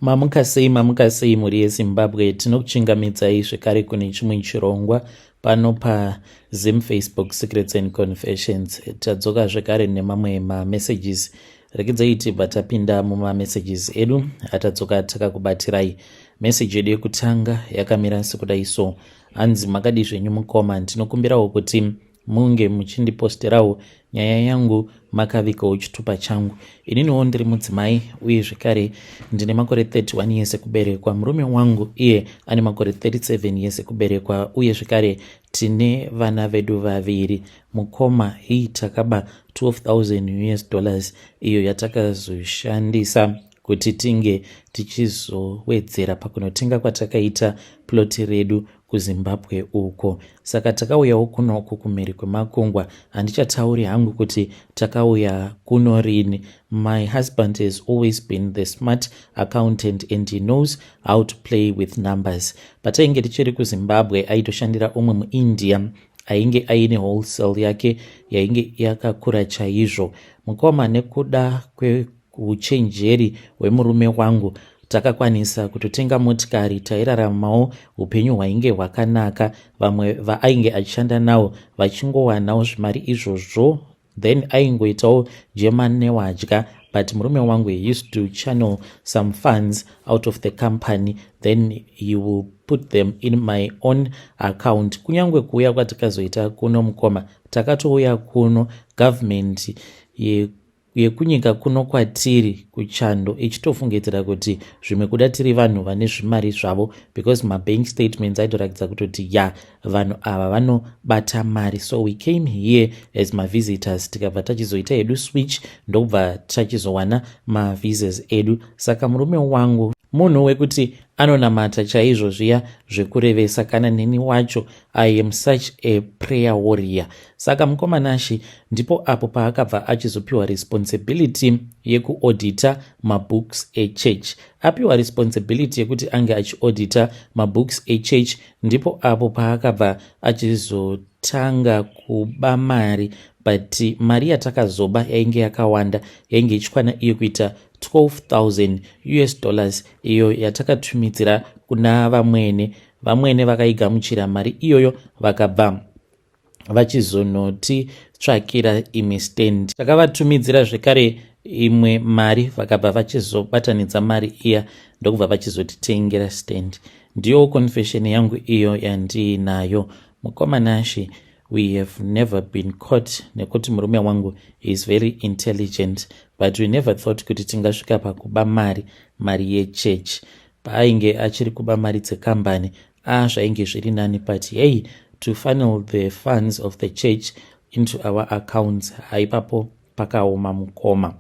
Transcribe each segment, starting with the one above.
Mamuka sei, mamuka sei mhuri yeZimbabwe. Tinokuchingamidzai zvekare kune chimwe chirongwa pano paZim Facebook Secrets and Confessions. Tadzoka zvekare nemamwe mamessages. Regedzai tibva tapinda mumamessages edu atadzoka takakubatirai. Message yedu yekutanga yakamira sekudai so. Hanzi makadii zvenyu mukoma, ndinokumbirawo kuti munge muchindiposterawo nyaya yangu makavigawo chitupa changu. Ininiwo ndiri mudzimai uye zvekare ndine makore 31 years ekuberekwa. Murume wangu iye ane makore 37 years ekuberekwa uye zvekare tine vana vedu vaviri. Mukoma, hii takaba 12,000 US dollars iyo yatakazoshandisa kuti tinge tichizowedzera pakunotenga kwatakaita ploti redu kuZimbabwe uko. Saka takauyawo kunoku kumhiri kwemakungwa. Handichatauri hangu kuti takauya kuno rini. My husband has always been the smart accountant and he knows how to play with numbers. Patainge tichiri kuZimbabwe aitoshandira umwe muIndia ainge aine wholesale yake yainge yakakura chaizvo. Mukoma, nekuda kweuchenjeri hwemurume wangu takakwanisa kutotenga motikari. Tairaramawo upenyu hwainge hwakanaka, vamwe vaainge achishanda navo vachingowanawo zvimari izvozvo, then aingoitawo german newadya. But murume wangu, he used to channel some funds out of the company, then he will put them in my own account. Kunyange kuuya kwatakazoita kuno, mukoma, takatouya kuno government yekunyika kuno kwatiri kuchando ichitofungidzira kuti zvimwe kuda tiri vanhu vane zvimari zvavo, because mabank statements aitoratidza kutoti ya, vanhu ava vanobata mari. So we came here as mavisitors, tikabva tachizoita hedu switch, ndokubva tachizowana mavisas edu. Saka murume wangu munhu wekuti anonamata chaizvo zviya zvekurevesa. Kana neni wacho, I am such a prayer warrior. Saka mukoma Nashi, ndipo apo paakabva achizopiwa responsibility yekuaudita mabooks echurch. Apiwa responsibility yekuti ange achiaudita mabooks echurch, ndipo apo paakabva achizotanga kuba mari. But mari yatakazoba yainge yakawanda, yainge ichikwana iyo kuita 12,000 US dollars, iyo yatakatumidzira kuna vamwene. Vamwene vakaigamuchira mari iyoyo, vakabva vachizonotitsvakira imwe stand. Takavatumidzira zvekare imwe mari, vakabva vachizobatanidza mari iya, ndokubva vachizotitengera stand. Ndiyo confession yangu iyo yandiinayo, mukoma Nashi. We have never been caught nekuti murume wangu is very intelligent, but we never thought kuti tingasvika pakuba mari yechechi. Paainge achiri kuba mari dzekambani, a, zvainge zviri nani, but hey, to funnel the funds of the church into our accounts, haipapo pakaoma, mukoma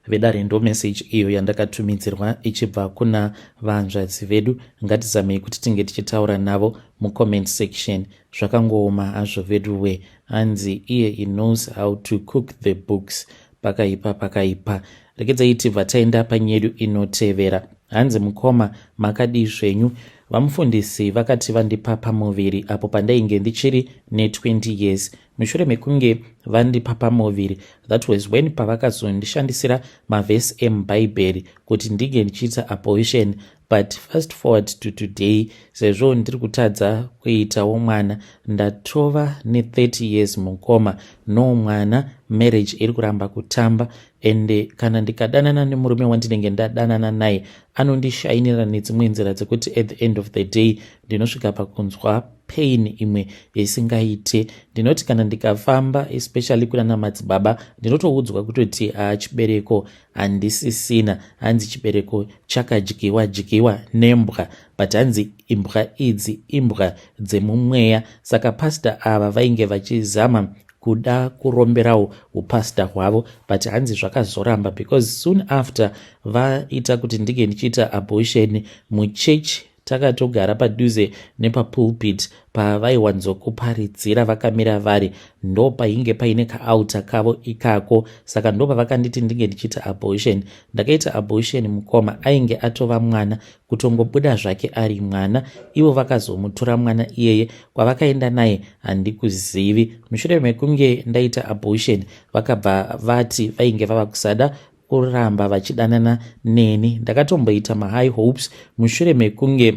vedare. Ndo message iyo yandakatumidzirwa ichibva kuna vanzvadzi vedu. Ngatizamei kuti tinge tichitaura navo mucomment section. Zvakangooma hazvo veduwe. Hanzi iye he knows how to cook the books. Pakaipa, pakaipa. Regedzai tibva taenda panyedu inotevera. Hanzi mukoma, makadii zvenyu? Vamufundisi vakati vandipa pamuviri apo pandainge ndichiri ne20 years. Mushure mekunge vandipa pamuviri, that was when pavakazondishandisira mavhesi emubhaibheri kuti ndinge ndichiita abortion. But fast forward to today, sezvo ndiri kutadza kuitawo mwana, ndatova ne30 years, mukoma, no mwana. Marriage iri kuramba kutamba, ende kana ndikadanana nemurume wandinenge ndadanana naye, anondishainira nedzimwe nzira dzekuti at the end of the day ndinosvika pakunzwa pain imwe isingaite. Ndinoti kana ndikafamba, especially kunana madzibaba, ndinotoudzwa kutoti haa, chibereko handisisina. Hanzi chibereko chakadyiwa dyiwa nembwa, but hanzi imbwa idzi imbwa dzemumweya. Saka pasta ava vainge vachizama kuda kuromberawo upasta hwavo, but hanzi zvakazoramba because soon after vaita kuti ndinge ndichiita abortion muchechi, takatogara padhuze nepapulpit pavaiwanzokuparidzira vakamira vari, ndo painge paine kaaltar kavo ikako. Saka ndo pavakanditi ndinge ndichiita abortion. Ndakaita abortion, mukoma. Ainge atova mwana, kutongobuda zvake ari mwana. Ivo vakazomutora mwana iyeye, kwavakaenda naye handikuzivi. Mushure mekunge ndaita abortion, vakabva vati vainge vava kusada. kuramba vachidanana neni. Ndakatomboita mahigh hopes mushure mekunge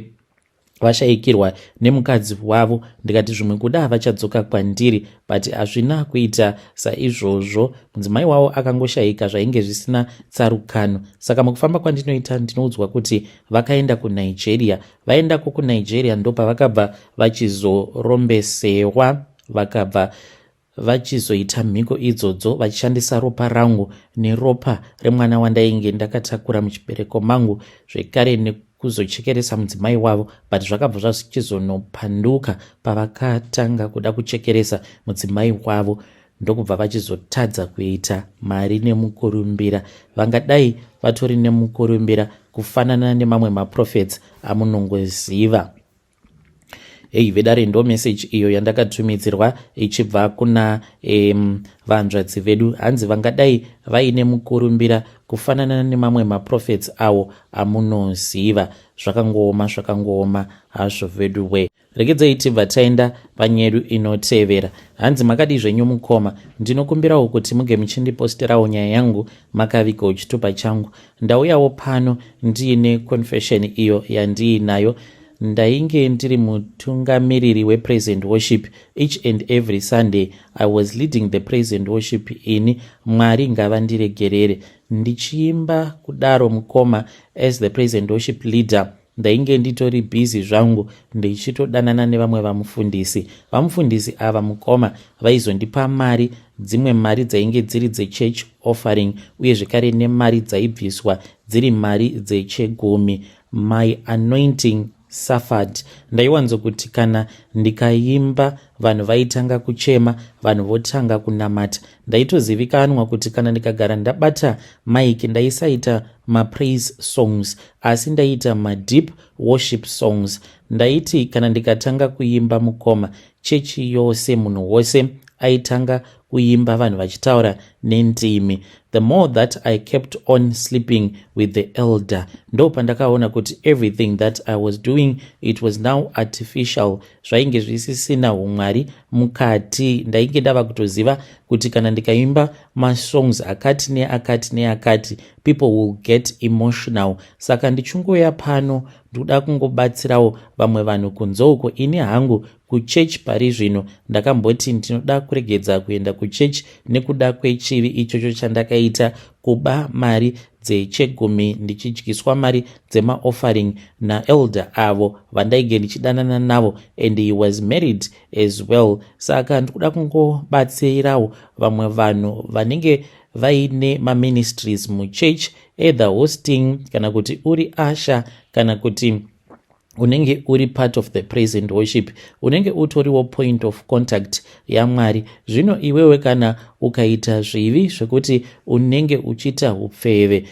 vashaikirwa nemukadzi wavo, ndikati zvimwe kuda vachadzoka kwandiri, but hazvina kuita saizvozvo. Mudzimai wavo akangoshaika zvainge zvisina tsarukano. Saka mukufamba kwandinoita, ndinoudzwa kuti vakaenda kuNigeria. Vaendako kuNigeria, ndopavakabva vachizorombesewa, vakabva vachizoita mhiko idzodzo vachishandisa ropa rangu neropa remwana wandainge ndakatakura muchibereko mangu, zvekare nekuzochekeresa mudzimai wavo. But zvakabva zvachizonopanduka pavakatanga kuda kuchekeresa mudzimai wavo, ndokubva vachizotadza kuita mari nemukurumbira. Vangadai vatori nemukurumbira kufanana nemamwe maprophets amunongoziva. Hei vedare, ndo meseji iyo yandakatumidzirwa ichibva kuna vanzvadzi vedu. Hanzi vangadai vaine mukurumbira kufanana nemamwe maprophets awo amunoziva. Zvakangooma, zvakangooma hazvo vedu we. Regedzai tibva taenda panyedu inotevera. Hanzi, "Makadii zvenyu mukoma? Ndinokumbirawo kuti muge muchindiposterawo nyaya yangu makavigawo chitupa changu. Ndauyawo pano ndiine confession iyo yandiinayo. Ndainge ndiri mutungamiriri wepraise and worship. Each and every Sunday I was leading the praise and worship ini. Mwari ngavandiregerere. Ndichiimba kudaro mukoma, as the praise and worship leader, ndainge nditori busy zvangu ndichitodanana nevamwe vamufundisi. Vamufundisi ava mukoma vaizondipa mari, dzimwe mari dzainge dziri dzechurch offering, uye zvekare nemari dzaibviswa dziri mari dzechegumi. My anointing suffered. Ndaiwanzokuti kana ndikaimba, vanhu vaitanga kuchema, vanhu votanga kunamata. Ndaitozivikanwa kuti kana ndikagara ndabata mic, ndaisaita mapraise songs, asi ndaiita madeep worship songs. Ndaiti kana ndikatanga kuimba mukoma, chechi yose, munhu wose aitanga kuimba, vanhu vachitaura nendimi. The more that I kept on sleeping with the elder, ndo pandakaona kuti everything that I was doing, it was now artificial. Zvainge zvisisina umwari mukati. Ndainge ndava kutoziva kuti kana ndikaimba masongs akati neakati neakati, people will get emotional. Saka ndichingoya pano, ndoda kungobatsirawo vamwe vanhu kunze uko. Ini hangu kuchechi pari zvino ndakamboti ndinoda kuregedza kuenda kuchechi nekuda kwechivi ichocho chandakaita, kuba mari dzechegumi ndichidyiswa mari dzemaoffering naelder avo vandainge ndichidanana navo, and he was married as well. Saka ndikuda kungobatsirawo vamwe vanhu vanenge vaine maministries muchurch, either hosting, kana kuti uri usher, kana kuti unenge uri part of the praise and worship, unenge utoriwo point of contact yaMwari. Zvino iwewe kana ukaita zvivi zvekuti unenge uchiita upfeve,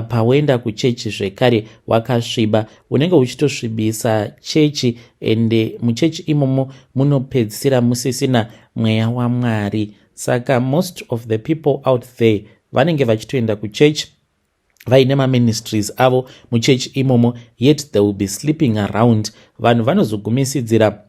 pawoenda kuchechi zvekare wakasviba, unenge uchitosvibisa chechi, ende muchechi imomo munopedzisira musisina mweya waMwari. Saka most of the people out there vanenge vachitoenda kuchechi vaine maministries avo muchechi imomo, yet they will be sleeping around. Vanhu vanozogumisidzira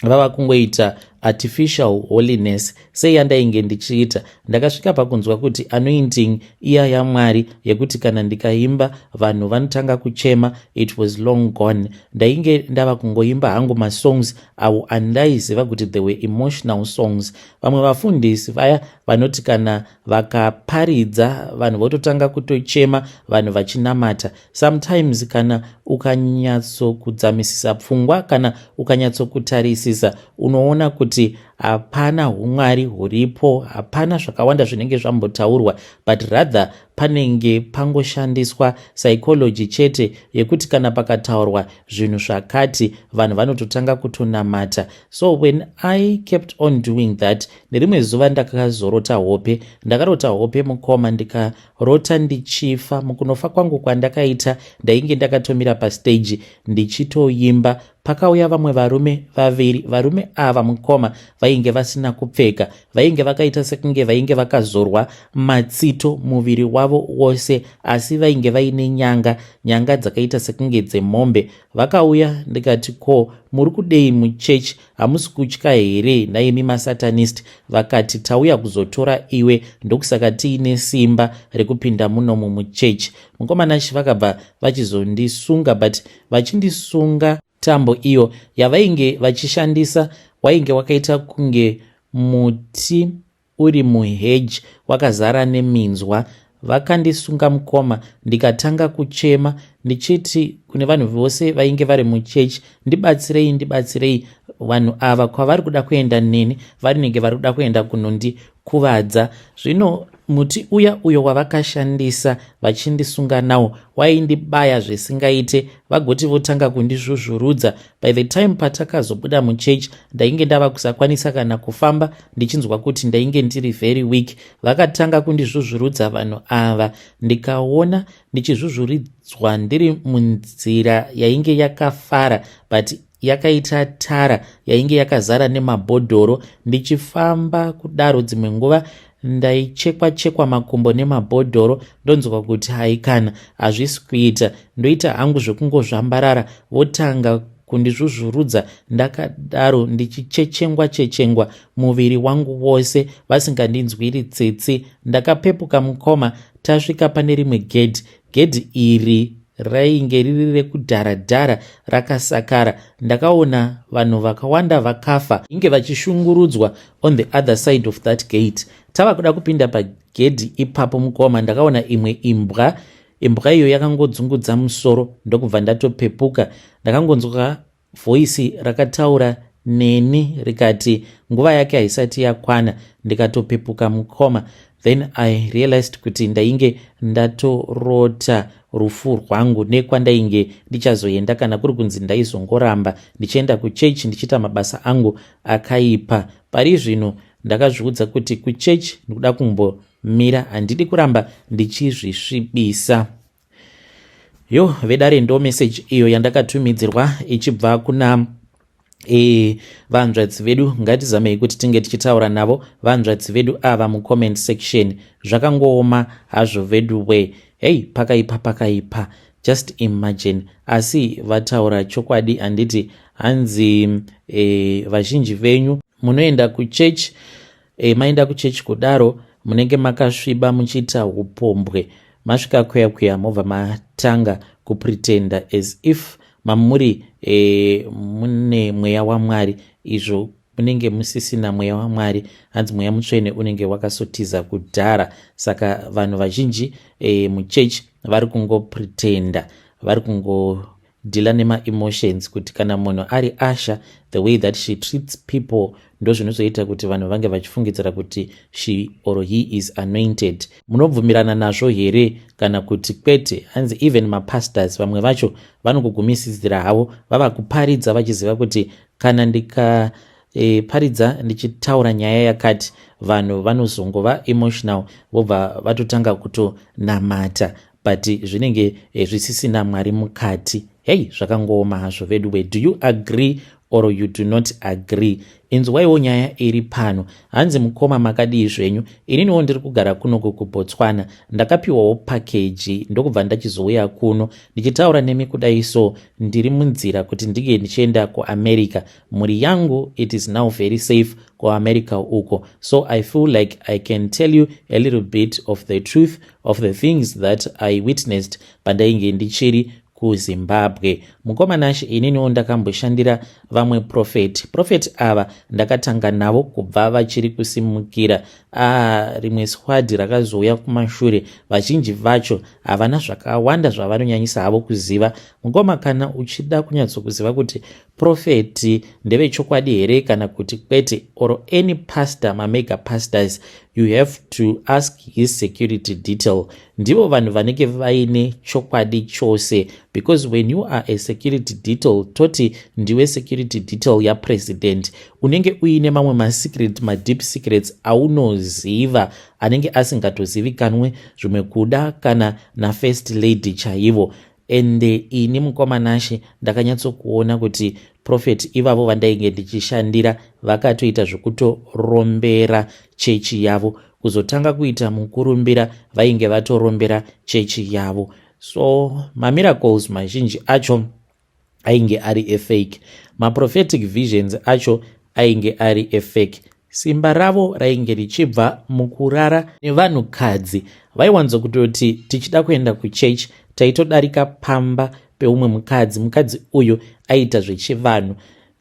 vava kungoita artificial holiness seyandainge ndichiita. Ndakasvika pakunzwa kuti anointing iya yaMwari yekuti kana ndikaimba vanhu vanotanga kuchema, it was long gone. Ndainge ndava kungoimba hangu masongs avo andaiziva kuti they were emotional songs. Vamwe vafundisi vaya vanoti kana vakaparidza, vanhu vototanga kutochema, vanhu vachinamata. Sometimes kana ukanyatsokudzamisisa pfungwa, kana ukanyatsokutarisisa, unoona kuti hapana umwari huripo, hapana zvakawanda zvinenge zvambotaurwa, but rather panenge pangoshandiswa psychology chete yekuti kana pakataurwa zvinhu zvakati, vanhu vanototanga kutonamata. So when I kept on doing that, nerimwe zuva ndakazorota hope. Ndakarota hope mukoma, ndikarota ndichifa. Mukunofa kwangu kwandakaita, ndainge ndakatomira pastage ndichitoimba. Pakauya vamwe varume vaviri. Varume ava mukoma Vainge vasina kupfeka, vainge vakaita sekunge vainge vakazorwa matsito muviri wavo wose, asi vainge vaine nyanga, nyanga dzakaita sekunge dzemombe. Vakauya ndikati, "Ko muri kudei muchechi? Hamusi kutya here naimi masatanist?" Vakati, "Tauya kuzotora iwe, ndokusaka tiine simba rekupinda munomu muchechi." Mukomanashi, vakabva vachizondisunga, but vachindisunga, tambo iyo yavainge vachishandisa wainge wakaita kunge muti uri muheji wakazara neminzwa. Vakandisunga mukoma, ndikatanga kuchema ndichiti kune vanhu vose vainge vari muchechi, "Ndibatsirei, ndibatsirei. Vanhu ava kwavari kuda kuenda neni, vanenge vari kuda kuenda kunondikuvadza." Zvino muti uya uyo wavakashandisa vachindisunga nawo waindibaya zvisingaite. Vagoti votanga kundizvuzvurudza. By the time patakazobuda muchechi, ndainge ndava kusakwanisa kana kufamba, ndichinzwa kuti ndainge ndiri very weak. Vakatanga kundizvuzvurudza vanhu ava, ndikaona ndichizvuzvuridzwa ndiri munzira yainge yakafara but yakaita tara yainge yakazara nemabhodhoro. Ndichifamba kudaro, dzimwe nguva ndaichekwa chekwa makumbo nemabhodhoro. Ndonzwa kuti haikana, hazvisi kuita, ndoita hangu zvekungozvambarara. Votanga kundizvuzvurudza ndakadaro, ndichichechengwa chechengwa muviri wangu wose, vasingandinzwiri tsitsi. Ndakapepuka mukoma tasvika pane rimwe gedhi. Gedhi iri rainge riri rekudharadhara, rakasakara. Ndakaona vanhu vakawanda vakafa inge vachishungurudzwa on the other side of that gate. Tava kuda kupinda pagedhi ipapo mukoma, ndakaona imwe imbwa. Imbwa iyo yakangodzungudza musoro, ndokubva ndatopepuka. Ndakangonzwa voice rakataura neni rikati, "Nguva yake haisati yakwana." Ndikatopepuka mukoma. Then I realized kuti ndainge ndatorota rufu rwangu nekwandainge ndichazoenda kana kuri kunzi ndaizongoramba ndichienda kuchechi ndichiita mabasa angu akaipa. Pari zvino ndakazviudza kuti kuchechi ndikuda kumbomira, handidi kuramba ndichizvisvibisa. Yo vedare, ndo meseji iyo yandakatumidzirwa ichibva kuna vanzvadzi vedu. Ngatizamei kuti tinge tichitaura navo vanzvadzi vedu ava mucomment section. Zvakangooma hazvo vedu we. Hei, pakaipa, pakaipa. Just imagine. Asi vataura chokwadi, handiti? Hanzi vazhinji venyu munoenda kuchechi, maenda kuchechi kudaro munenge makasviba muchiita upombwe. Masvika kuya kuya, mobva matanga kupretenda as if mamuri mune mweya waMwari, izvo munenge musisina mweya waMwari. Hanzi mweya mutsvene unenge wakasotiza kudhara. Saka vanhu vazhinji muchechi vari kungopretenda, vari kungodeala nemaemotions, kuti kana munhu ari usher, the way that she treats people ndo zvinozoita kuti vanhu vange vachifungidzira kuti she or he is anointed. Munobvumirana nazvo here kana kuti kwete? Hanzi even mapastors vamwe vacho vanongogumisidzira havo vava kuparidza vachiziva kuti kana ndikaparidza ndichitaura nyaya yakati, vanhu vanozongova emotional, vobva vatotanga kutonamata, but zvinenge zvisisina Mwari mukati. Hei, zvakangooma hazvo vedu we. Do you agree or you do not agree? Inzwaiwo nyaya iri pano. Hanzi, "Mukoma, makadii zvenyu? Ininiwo ndiri kugara kunoku kuBotswana. Ndakapiwawo package, ndokubva ndachizouya kuno. Ndichitaura nemi kudai so, ndiri munzira kuti ndinge ndichienda kuAmerica. Mhuri yangu, it is now very safe kuAmerica uko, so I feel like I can tell you a little bit of the truth of the things that I witnessed pandainge ndichiri kuZimbabwe. Mukoma Nashe, ininiwo ndakamboshandira vamwe prophet. Prophet ava ndakatanga navo kubva vachiri kusimukira. Rimwe squad rakazouya kumashure, vazhinji vacho havana zvakawanda zvavanonyanyisa havo kuziva. Mukoma, kana uchida kunyatsokuziva kuti prophet ndevechokwadi here kana kuti kwete, or any pastor, mamega pastors, you have to ask his security detail. Ndivo vanhu vanenge vaine chokwadi chose, because when you are a security detail, toti ndiwe security detail yapresident, unenge uine mamwe masecret, madeep secrets aunoziva anenge asingatozivikanwe zvimwe kuda kana nafirst lady chaivo. Ende ini mukoma Nashe, ndakanyatsokuona kuti Prophet ivavo vandainge ndichishandira vakatoita zvekutorombera chechi yavo. Kuzotanga kuita mukurumbira vainge vatorombera chechi yavo. So mamiracles mazhinji acho ainge ari efake, maprophetic visions acho ainge ari efake. Simba ravo rainge richibva mukurara nevanhukadzi. Vaiwanzokutoti tichida kuenda kuchechi, taitodarika pamba peumwe mukadzi. Mukadzi uyu aiita zvechivanhu.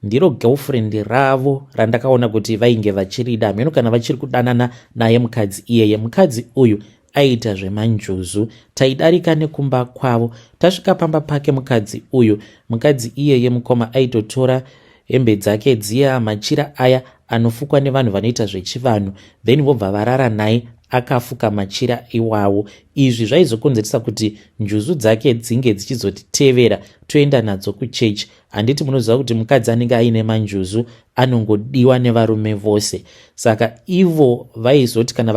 Ndiro girlfriend ravo randakaona kuti vainge vachirida. Hameno kana vachiri kudanana naye mukadzi iyeye. Mukadzi uyu aiita zvemanjuzu. Taidarika nekumba kwavo. Tasvika pamba pake mukadzi uyu, mukadzi iyeye, mukoma, aitotora hembe dzake dziya, machira aya anofukwa nevanhu vanoita zvechivanhu, then vobva varara naye akafuka machira iwawo. Izvi zvaizokonzeresa kuti njuzu dzake dzinge dzichizotitevera, toenda nadzo kuchechi. Handiti munoziva kuti mukadzi anenge aine manjuzu anongodiwa nevarume vose? Saka ivo vaizoti kana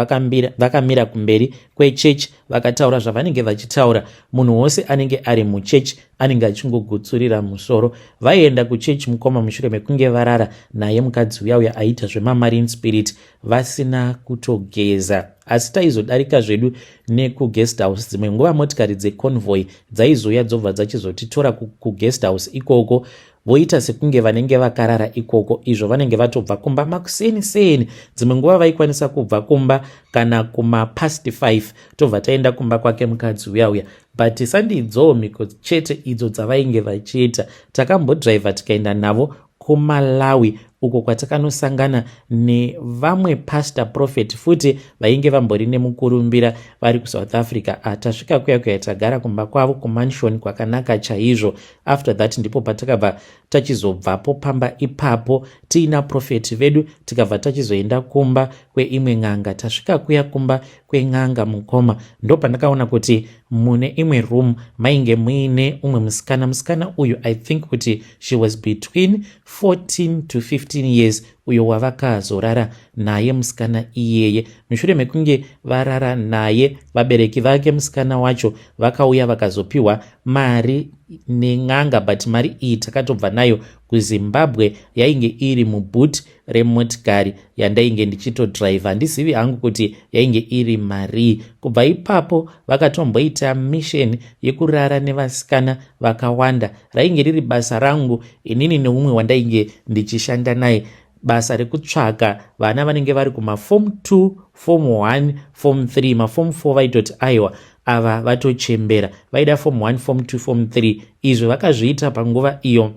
vakamira kumberi kwechechi, vakataura zvavanenge vachitaura, munhu wose anenge ari muchechi anenge achingogutsurira musoro. Vaienda kuchechi, mukoma, mushure mekunge varara naye mukadzi uya uya aiita zvemamarine spirit, vasina kutogeza. Asi taizodarika zvedu nekuguest house. Dzimwe nguva motikari dzeconvoy dzaizouya, dzobva dzachizotitora kuguest house ikoko, voita sekunge vanenge vakarara ikoko, izvo vanenge vatobva kumba makuseni seni. Dzimwe nguva vaikwanisa kubva kumba kana kumapast 5, tobva taenda kumba kwake mukadzi uya uya. But sandidzowo mhiko chete idzo dzavainge vachiita. Takambodhiraivha tikaenda navo kuMalawi, uko kwatakanosangana nevamwe pastor prophet futi vainge vambori nemukurumbira vari kuSouth Africa. Ah, tasvika kuya kuya, tagara kumba kwavo kumansion kwakanaka chaizvo. After that ndipo patakabva tachizobvapo pamba ipapo tiina prophet vedu, tikabva tachizoenda kumba kweimwe n'anga. Tasvika kuya kumba kwen'anga, mukoma, ndo pandakaona kuti mune imwe room mainge muine umwe musikana. Musikana uyu, I think kuti she was between 14 to 15 years, uyo wavakazorara naye musikana iyeye. Mushure mekunge varara naye, vabereki vake musikana wacho vakauya, vakazopiwa mari nen'anga, but mari iyi takatobva nayo kuZimbabwe. Yainge iri muboot remotikari yandainge ndichitodhiraivha. Handizivi hangu kuti yainge iri marii. Kubva ipapo vakatomboita mission yekurara nevasikana vakawanda. Rainge riri basa rangu inini neumwe wandainge ndichishanda naye, basa rekutsvaka vana vanenge vari kumaform 2, form 1, form 3. Maform 4 vaitoti aiwa, ava vatochembera. Vaida form 1, form 2, form 3. Izvo vakazviita panguva iyo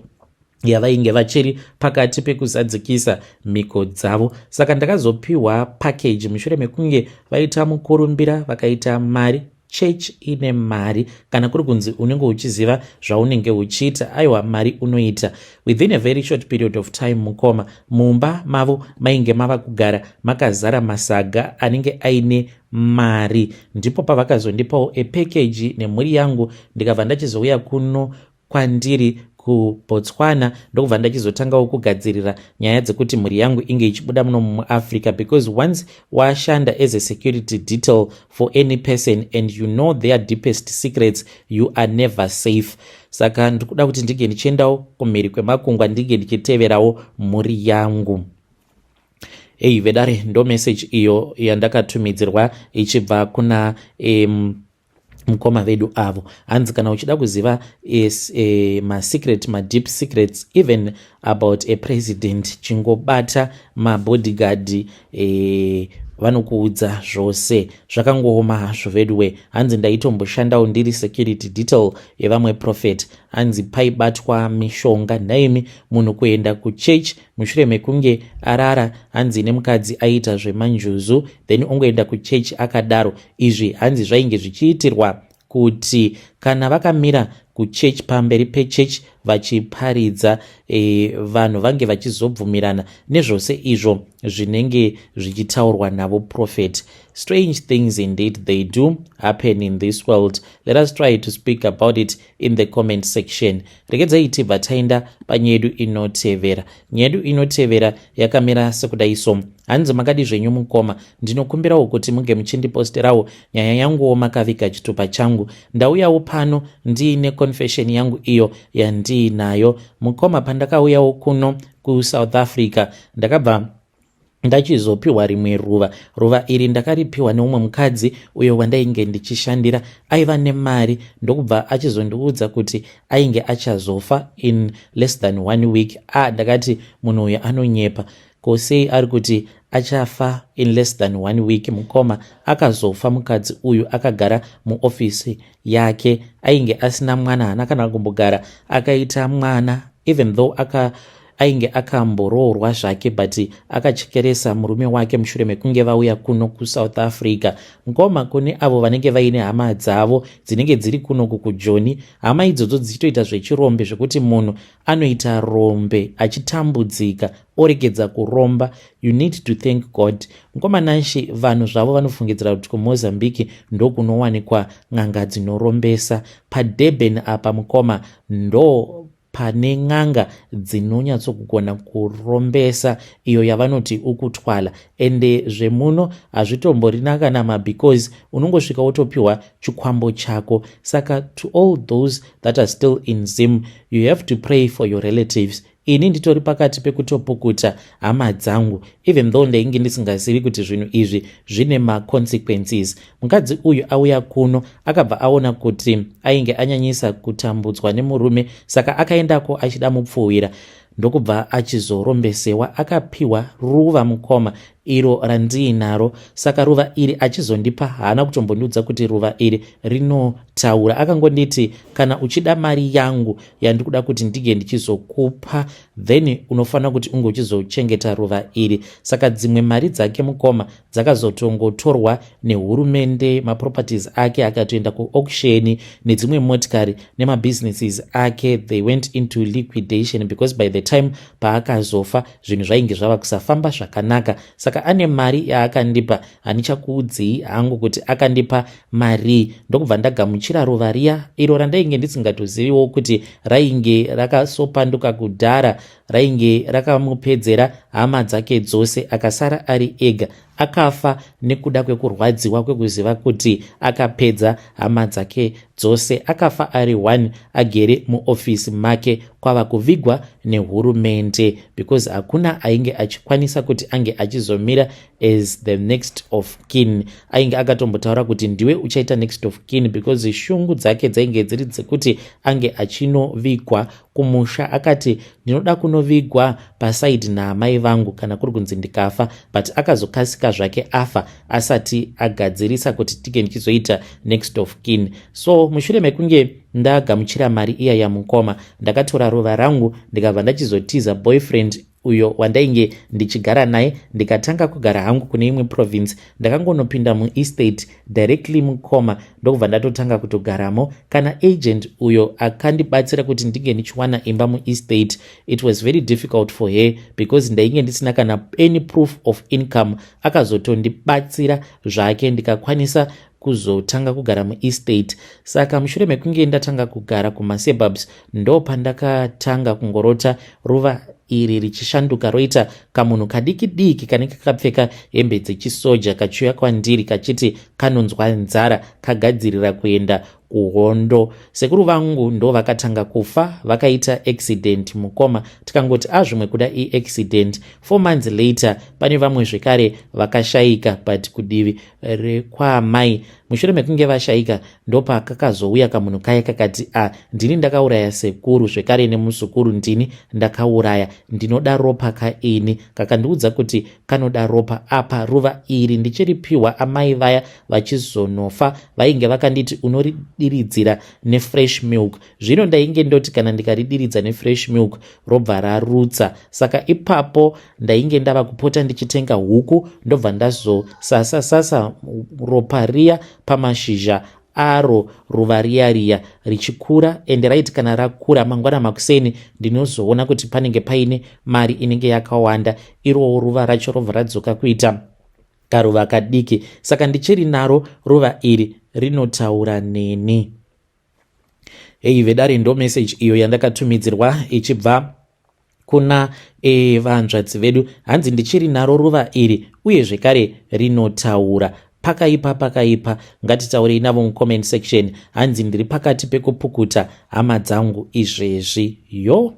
yavainge vachiri pakati pekuzadzikisa mhiko dzavo. Saka ndakazopiwa package mushure mekunge vaita mukurumbira, vakaita mari. Church ine mari. Kana kuri kunzi unenge uchiziva zvaunenge uchiita, aiwa, mari unoita within a very short period of time. Mukoma, mumba mavo mainge mava kugara makazara masaga anenge aine mari. Ndipo pavakazondipawo epackage nemhuri yangu, ndikabva ndachizouya kuno kwandiri kuBotswana, ndokubva ndachizotangawo kugadzirira nyaya dzekuti mhuri yangu inge ichibuda muno muAfrica, because once washanda as a security detail for any person and you know their deepest secrets, you are never safe. Saka ndikuda kuti ndinge ndichiendawo kumhiri kwemakungwa, ndinge ndichiteverawo mhuri yangu. Ei vedare, ndo message iyo yandakatumidzirwa ichibva kuna mukoma vedu avo. Hanzi kana uchida kuziva masecret, madeep secrets even about a president, chingobata mabodyguard, vanokuudza zvose. Zvakangooma hazvo veduwe. Hanzi ndaitomboshandawo ndiri security detail yevamwe prophet. Hanzi paibatwa mishonga. Nhaimi, munhu kuenda kuchurch mushure mekunge arara, hanzi nemukadzi aiita zvemanjuzu, then ongoenda kuchechi akadaro. Izvi hanzi zvainge zvichiitirwa kuti kana vakamira kuchechi, pamberi pechechi vachiparidza, vanhu vange vachizobvumirana nezvose izvo zvinenge zvichitaurwa navo prophet. Strange things indeed, they do happen in this world. Let us try to speak about it in the comment section. Regedzai tibva taenda panyaya yedu inotevera. Nyaya yedu inotevera yakamira sekudai so. Hanzi, "Makadi zvenyu mukoma? Ndinokumbirawo kuti munge muchindiposterawo nyaya yanguwo makaviga chitupa changu. Ndauyawo pano ndiine confession yangu iyo yandiinayo. Mukoma, pandakauyawo kuno kuSouth Africa, ndakabva ndachizopiwa rimwe ruva. Ruva iri ndakaripiwa neumwe mukadzi uyo wandainge ndichishandira, aiva nemari, ndokubva achizondiudza kuti ainge achazofa in less than one week. A, ndakati munhu uyu anonyepa, ko sei ari kuti achafa in less than one week? Mukoma, akazofa mukadzi uyu akagara muofisi yake. Ainge asina mwana, haana kana kumbogara akaita mwana, even though aka ainge akamboroorwa zvake, but akachekeresa murume wake mushure mekunge vauya kuno kuSouth Africa. Mukoma, kune avo vanenge vaine hama dzavo dzinenge dziri kunoku kuJoni, hama idzodzo dzichitoita zvechirombe, zvekuti munhu anoita rombe achitambudzika oregedza kuromba, you need to thank God. Mukoma Nashi, vanhu zvavo vanofungidzira kuti kuMozambique ndokunowanikwa n'anga dzinorombesa. PaDurban apa, mukoma, ndo pane n'anga dzinonyatsokugona kurombesa, iyo yavanoti ukuthwala. Ende zvemuno hazvitomborina kana mabecause unongosvika wotopiwa chikwambo chako. Saka to all those that are still in Zim, you have to pray for your relatives. Ini nditori pakati pekutopukuta hama dzangu, even though ndainge ndisingazivi kuti zvinhu izvi zvine maconsequences. Mukadzi uyu auya kuno, akabva aona kuti ainge anyanyisa kutambudzwa nemurume, saka akaendako achida mupfuwira, ndokubva achizorombesewa, akapiwa ruva, mukoma, iro randiinaro. Saka ruva iri achizondipa, haana kutombondiudza kuti ruva iri rinotaura. Akangonditi, "Kana uchida mari yangu yandikuda kuti ndige ndichizokupa, then unofanira kuti unge uchizochengeta ruva iri." Saka dzimwe mari dzake, mukoma, dzakazotongotorwa nehurumende, maproperties ake akatoenda kuauction, nedzimwe motikari nemabusinesses ake, they went into liquidation, because by the time paakazofa zvinhu zvainge zvava kusafamba zvakanaka. Saka ane mari yaakandipa, handichakuudzei hangu kuti akandipa mari. Ndokubva ndagamuchira ruva riya, iro randainge ndisingatoziviwo kuti rainge rakasopanduka kudhara, rainge rakamupedzera hama dzake dzose, akasara ari ega. Akafa nekuda kwekurwadziwa kwekuziva kuti akapedza hama dzake dzose. Akafa ari one, agere muofisi make, kwava kuvigwa nehurumende, because hakuna ainge achikwanisa kuti ange achizomira as the next of kin. Ainge akatombotaura kuti ndiwe uchaita next of kin, because shungu dzake dzainge dziri dzekuti ange achinovigwa kumusha. Akati, "Ndinoda kunovigwa paside naamai vangu kana kuri kunzi ndikafa." But akazokasika zvake afa asati agadzirisa kuti tige ndichizoita next of kin. So mushure mekunge ndagamuchira mari iya yamukoma, ndakatora ruva rangu, ndikabva ndachizotiza boyfriend uyo wandainge ndichigara naye, ndikatanga kugara hangu kune imwe province. Ndakangonopinda muestate directly, mukoma, ndokubva ndatotanga kutogaramo. Kana agent uyo akandibatsira kuti ndinge ndichiwana imba muestate, it was very difficult for her because ndainge ndisina kana any proof of income. Akazotondibatsira zvake, ndikakwanisa kuzotanga kugara muestate. Saka mushure mekunge ndatanga kugara kumasuburbs, ndo pandakatanga kungorota ruva iri richishanduka, roita kamunhu kadiki diki kanenge kakapfeka hembe dzechisoja, kachiuya kwandiri kachiti kanonzwa nzara, kagadzirira kuenda kuhondo. Sekuru vangu ndo vakatanga kufa, vakaita accident, mukoma. Tikangoti azvimwe kuda iaccident. 4 months later pane vamwe zvekare vakashayika, but kudivi rekwaamai. Mushure mekunge vashayika, ndopakakazouya kamunhu kaya kakati, "A, ndini ndakauraya sekuru zvekare nemusukuru, ndini ndakauraya, ndinoda ropa kaini." Kakandiudza kuti kanoda ropa. Apa ruva iri ndichiripiwa amai vaya vachizonofa, vainge vakanditi unoridiridzira nefresh milk. Zvino ndainge ndoti kana ndikaridiridza nefresh milk, robva rarutsa. Saka ipapo ndainge ndava kupota ndichitenga huku, ndobva ndazosasa sasa ropa riya pamashizha aro, ruva riya riya richikura. Ende raiti kana rakura, mangwana makuseni ndinozoona kuti panenge paine mari inenge yakawanda. Irowo ruva racho robva radzoka kuita karuva kadiki. Saka ndichiri naro ruva iri, rinotaura neni. Hei vedare, ndo message iyo yandakatumidzirwa ichibva kuna vanzvadzi vedu. Hanzi, "Ndichiri naro ruva iri, uye zvekare rinotaura." Pakaipa, pakaipa. Ngatitaurei navo mucomment section. Hanzi, "Ndiri pakati pekupukuta hama dzangu izvezvi." Yo.